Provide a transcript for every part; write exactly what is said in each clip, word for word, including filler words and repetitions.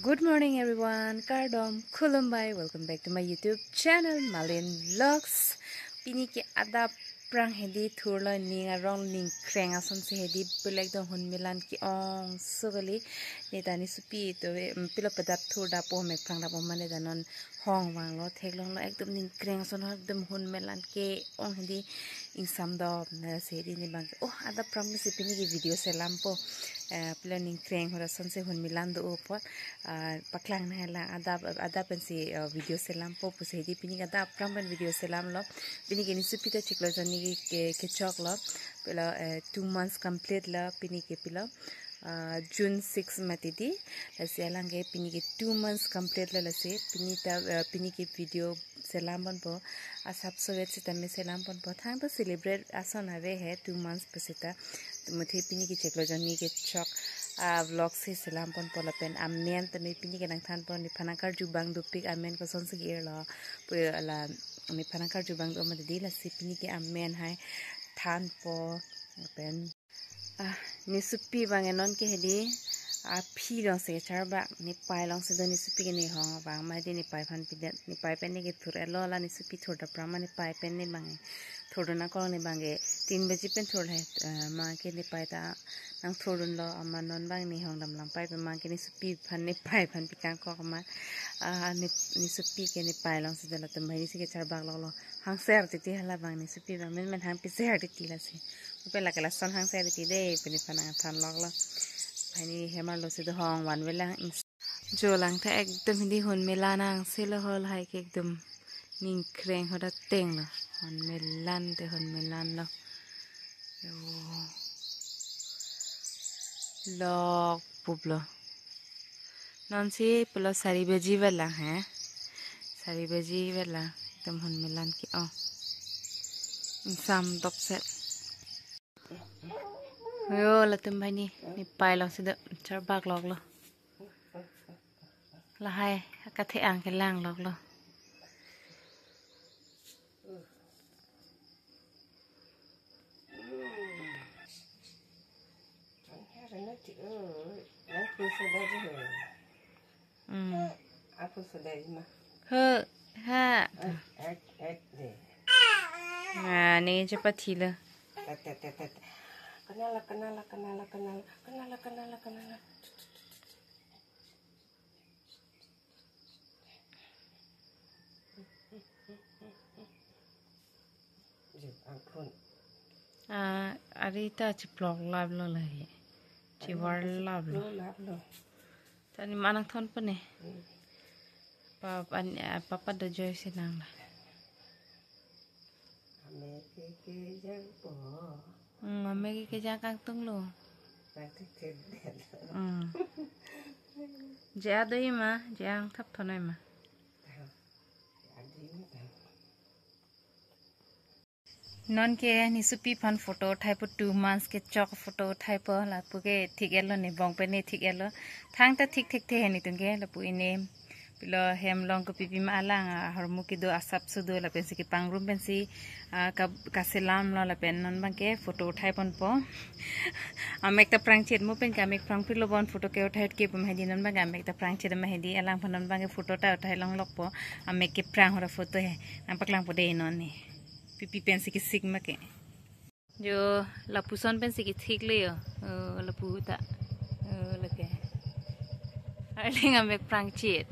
Good morning everyone, kardom, khulumbai, welcome back to my YouTube channel, Malin Vlogs. Pini ke adap prang hedi thurlo, ning arong ningkreng ason si hedi, pilek dong, hun melan ke-ong so kali. Ne ta ne supi to, em, pilo padap thur dap o, mek prang dap o mane ta non hong vanglo, theklonglo, ekdom ningkreng ason, ekdom hun melan ke-ong hedi, ingsam dop na si hedi ne bang ke. Oh, adap prang si pini ke video selampo. Eh, pilo ningkreng hora ason si hun melan do o apot. Ah, paklang na lang adap, adap pensi, eh, video selampo pusi hedi pini ke adap prang pen video selamlo. Pini ke ne supi ta chiklo jonni ke, kechoklo. Pilo, eh, two months complete lo pini ke pilo. Ah, June six mati di. Lasi alang ke pini ke two months complete lo lasi. Pini ta, eh, pini ke video selam ponpo. Asap sovet sitame selam ponpo. Thangta celebrate ason ave he two months pu sita. Tumuthe pini ke chiklo jonni kechok, ah, vlog si selam ponpo lapen amen tame pini ke nangthanpo, nephan nangkarju abang dopik, amen koson si ke-irlo. Pu ala nephan nangkarju abang do mati di, lasi pini ke amen hai thanpo. Lapen, ah, ne supi bang enon ke hedi, ah, aphi along si kecharbak, nepei along si do ne supi ke, ne hong vang ma hedi nepei aphan pidet, nepei pen ne kethur-etlo, la ne supi thur dap prang ma nepei pen ne bang thurdun akong, ne bang ke tin baji pen thur le, eh, ma ke nepei ta nangthurdunlo, amat non bang ne hong dam lang pei pen ma ke ne supi aphan nepei aphan pikangkok ma, ah, ne, ne supi ke nepei along si do, latum banghini si kecharbak loklo. Hangser titi hala bang ne supi bang menmen hang piser titi lasi. Upe lake lason hangser titi de, pini aphan nangthan loklo. Banghini hem arlo si do hong vanve lang. Jo, lang ta ekdom hedi hun melan angselo, hol hai ke ekdom ningkreng hora tenglo. Hun melan te hun melan lo. Yo. Lok puplo. Non si pilo sari baji vet lang he. Sari baji vet lang. Ekdom hun melan ke-ong. Ingsam dopset. Yo, latum banghini nepei along si do charbak loklo. Lahai akethe-ang kelang loklo. Hmm. He, ha. Ek, ek de. Ah, ne chepathilo. Tet, tet, tet, tet. Kenala, kenala, kenala, kenala. Kenala, kenala, kenala. Jo, angphun. Ah, ari ta chiplok laplo lahi. Chivar laplo. Chiplok laplo. Tani ma nangthon pon ne. Hmm. Pap-, an-, ah, papa do joy si nang la. Ame ke kejang po. Hmm, ame ke kejang kangtung lo. Kangtung ke det. Hmm. Je ado ima, je angthap thonoi ma. Ado ima ta. Non ke ne supi aphan photo uthaipo, two months kechok photo uthaipo, lapu ke thik-etlo, ne bong pen ne thik-etlo. Thangta thik thekthe he netum ke, lapu ine pilo hem along kopi pima alang ahormu kedo asap sudo lapen si kepangrum pensi, ah, ka-, kaselamlo lapen non bang ke photo uthai ponpo. Amek ta prangchet, mo pen ke amek prangphitlo bon photo ke uthai ke pu ma hedi, non bang ke amek ta prangchet ma hedi, alangphan non bang ke photo ta uthai longlokpo. Amek keprang hora photo he. Nangpaklangpo de non ne. Pipi pensi kesik ma ke. Jo, lapuson pensi kethik le yo. Oh, lapu ta. Oh, lake. Arleng amek prangchet.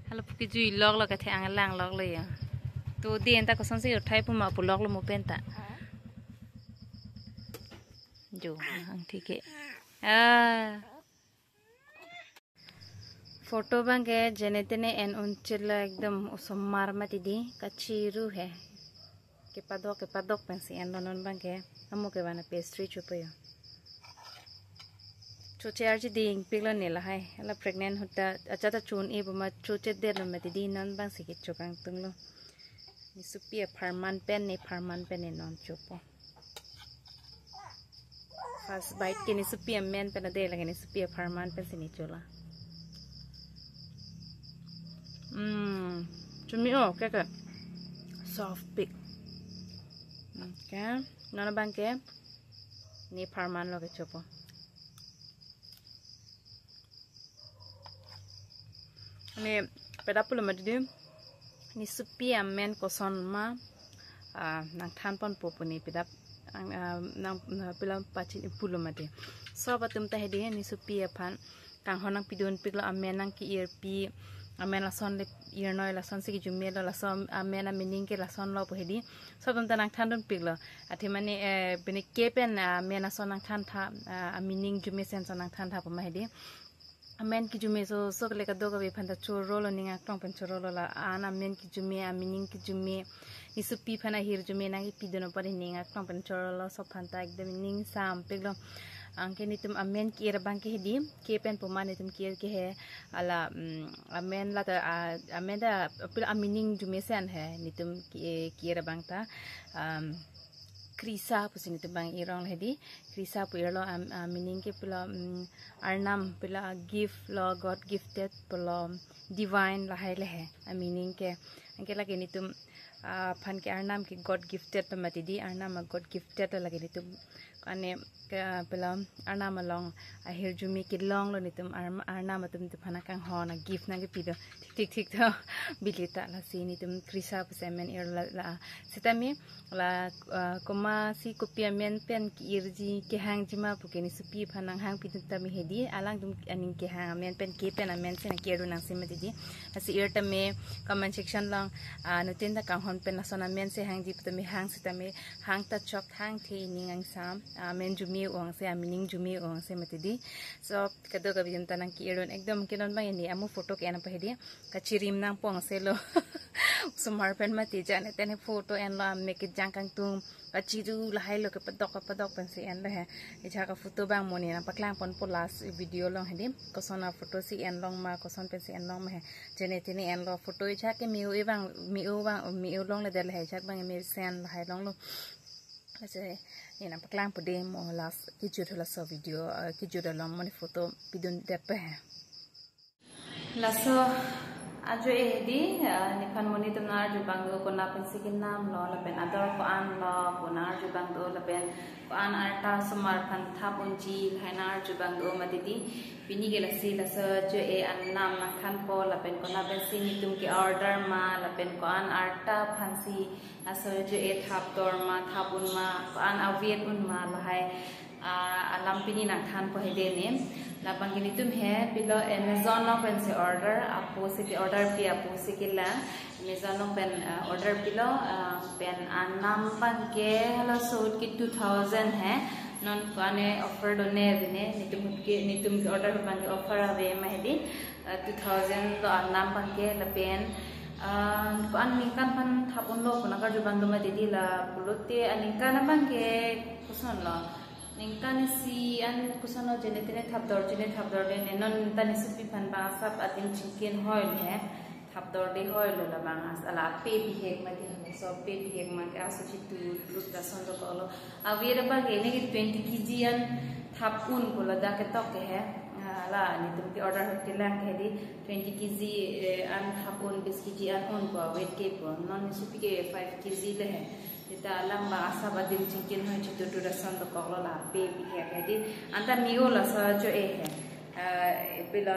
Halapu kejui loklo, kethe-ang lang loklo yo. To di enta kosonsi uthai pu ma pu loklo mo pen ta. Jo, ang thik ke. Ah. Photo bang ke jene tene en unchit lo, ekdom osomar mati di, kachiru he. Kepadok, kepadok pensi enlo non bang ke, amo ke bana pastry chopo yo. Choche arji dingpiklo ne lahai. Hala pregnant ahut ta, acha ta chun-e pu ma choche detlo mati di, non bang si kecho kangtung lo. Ne supi apharman pen, nepharman pen ne non chopo. First bite ke ne supi amen pen ade, lake ne supi apharman pensi ne chola. Hmm, chumi o, ke ke. Soft pik. Okay, non bang ke nepharman lo kechopo. Ne peda pulo mati di, ne sopi amen koson ma, ah, nangthan ponpo pu ne peda, ang, ah, nang, nang peda pachin pulo mati. So atum ta hedi ne sopi aphan kanghon nangpidun piklo, amen nangke-irpi, amen lason le irnoi, lason si kejumelo, lason amen a-meaning ke lasonlo pu hedi. So atum ta nangthandun piklo. Athe mane, eh, bini ke pen, ah, amen ason nangthantha, ah, a-meaning jumesen ason nangthantha pu ma hedi. Amen kejume soso kele kadokave aphan ta chorolo, ning aklong pen chorolo, la-an amen kejume, a-meaning kejume, ne sopi aphan ahirjume nangkepidun apot ning aklong pen chorolo, laso aphan ta ekdom ning sampiklo. Anke netum amen ke-ir abang ke hedi, ke pen pu ma netum ke-ir ke he, hala, mm, amen la ta, ah, amen ta pil a-meaning jumesen he netum ke, ke-ir abang ta, um, Krista pusi netum bang irong hedi. Krista pu irlo, am, a-meaning ke pulo, mm, Arnam pulo, a-gift lo, God gifted pulo, divine lahai le he a-meaning ke. Anke lake netum, ah, aphan ke Arnam ke God gifted lo mati di, Arnam a-God gifted lo lake netum. Ane ke pulo Arnam along ahirjume kelonglo netum, Arm-, Arnam atum netum aphan kanghon a-gift nangkepi do. Thik thik thik to. Bili ta lasi netum Krista pusi amen irlo la, la. Sitame la, ah, komatsi kopi amen pen ke-irji kehangji ma pu ke ne sopi aphan nanghangpidun tame hedi, alangtum aning kehang amen pen ke pen amen si nangke-irdun nangsi mati di. Lasi ir tame comment section along, ah, nutin ta kanghon pen lason amen si hangji pu tame hang, sitame hang ta chok, hangthe ining angsam, amen jume ong si, a-meaning jume ong si mati di. So kadokave atum ta nangke-irdun, ekdom ke non bang ini amu photo ke-en apa hedi. Kachirim nangpo angselo. Osomar pen mati jane tene photo enlo, amek kejang kangtung, kachiru lahai lo, kepadok kepadok pensi enlo he. Ejak a-photo bang mo ne nangpaklang ponpo last video along hedi. Koson a-photo si enlong ma, koson pensi enlong ma he. Jane tene enlo photo ejak ke me-o e bang, me-o bang, me-o longledet he, ejak bang mesen lahai longlo. Lasi ne nangpaklangpo de mo last kejut laso video, ah, kejut along mo ne photo pidundet pe he. Laso ajo e hedi, ah, nephan monit atum nang-arju abang do, konat pensi kenamlo, lapen ador ko-an lo pu nang-arju abang do, lapen ko-an arta osomar aphan thap unji lahai nang-arju abang do mati di. Pini ke lasi laso ajo e anam nangthanpo, lapen konat pensi netum ke-order ma, lapen ko-an arta aphansi laso ajo e thap dor ma, thap un ma, ko-an avet un ma lahai, ah, alam pini nangthanpo hedi ne. Labang ke netum he pilo Amazon along pensi order, apo si ke-order pi, apo si kelang. Amazon along pen, ah, order pilo, ah, pen anam abang ke halaso ahut ke two thousand he. Non ko-an e offer do ne bine, netum ahut ke, netum ke-order ahut abang ke offer ave ma hedi. Ah, two thousand lo anam abang ke, lapen, ah, ko-an aningkan aphan thap unlo pu nangkarju abang do mati di, la pulote aningkan abang ke koson lo. Ningkan isi an koson lo, jene tene thap dor, jene thap dor de ne, non ta ne sopi aphan bang asap adim chingki hoi le he. Thap dor de hoi lo labang as-, ala pe bihek mati, so pe bihek ma ke aso chitu lut lason dokoklo. Aver abang ke ne twenty K G an thap un pu ladak ketok ke he. Ah, la netum ke-order ahut kelang ke hedi twenty K G, eh, an thap un, bis K G an un pu avet ke pu. Non ne sopi ke five K G le he. Seta alang bang asap adim chingki hoi chitu lut lason dokoklo, la pe bihek hedi. Anta me-o laso ajo e he. Ah, pilo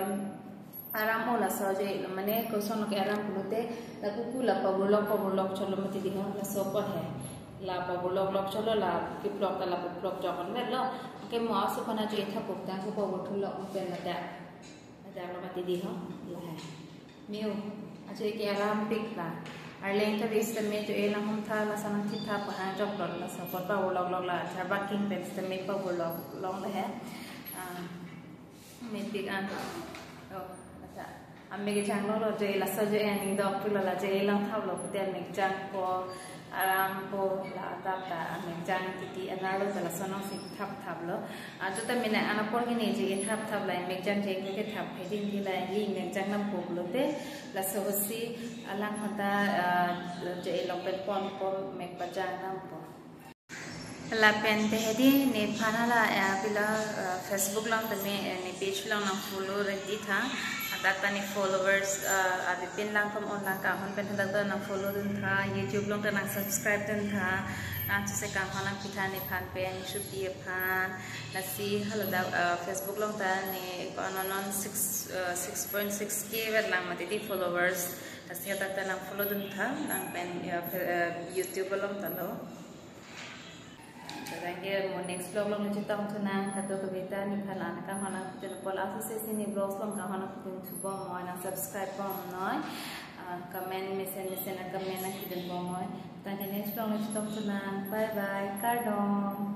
aram-o laso ajo e, mane koson ke aram pulote, la kuku la paburlok paburlok cholo mati di ho, laso apot he. La paburlok lok cholo, la keplok ta la paplok jokon vetlo. Anke mo aso aphan ajo e thap puktang ke pabur thulok pen ladak. Ladak lo mati di ho, lahai. Me-o, ajo e ke arampik la. Arleng ta vis tame ajo e nanghumtha, lason nangthiptha pu hang joklo, laso apot paburlok lok, la charbak king pen tame paburlok long le he. Ah, mepik an. Oh, mata. Amek kejang lo lo ajo e, laso ajo e aning dok pulo, la ajo e langthaplo pute amek jangpo, arampo, la adap ta amek jang titi anerlo ta lason nangsi thapthaplo. Ajo ta mena an apor ke ne ajo e thapthap, la amek jang ajo e kethap hedi, la ili amek jang nampo pulote, laso ahutsi alang aphan ta, ah, ajo e lok pen ponpo, mek pajang nampo. Lapen te hedi nephan hala, eh, pilo, eh, Facebook along tame, eh, ne page along nang follow ready tha. Dak ta ne followers, uh, avepin lang kom on lang kanghon pen dak ta nang follow dun tha, YouTube along ta nang subscribe dun tha, nang chuse kanghon nang pitha nephan pen, should be aphan. Lasi halo dak, uh, Facebook along ta ne ko non non six, uh, six point six K vet lang mati di followers. Lasi dak ta nang follow dun tha, nang pen, uh, fe-, uh, YouTube along ta lo. Tangke mo next vlog along chetong thu nang, kato kaveta nephan lang kanghon nang pitun apot, aso sesi ne vlogs along kanghon nang pitun thu bom noi, nang subscribe bom noi, ah, comment mesen mesen nang comment nang pitun bom noi. Tangke next vlog along chetong thu nang, bye bye, kardom.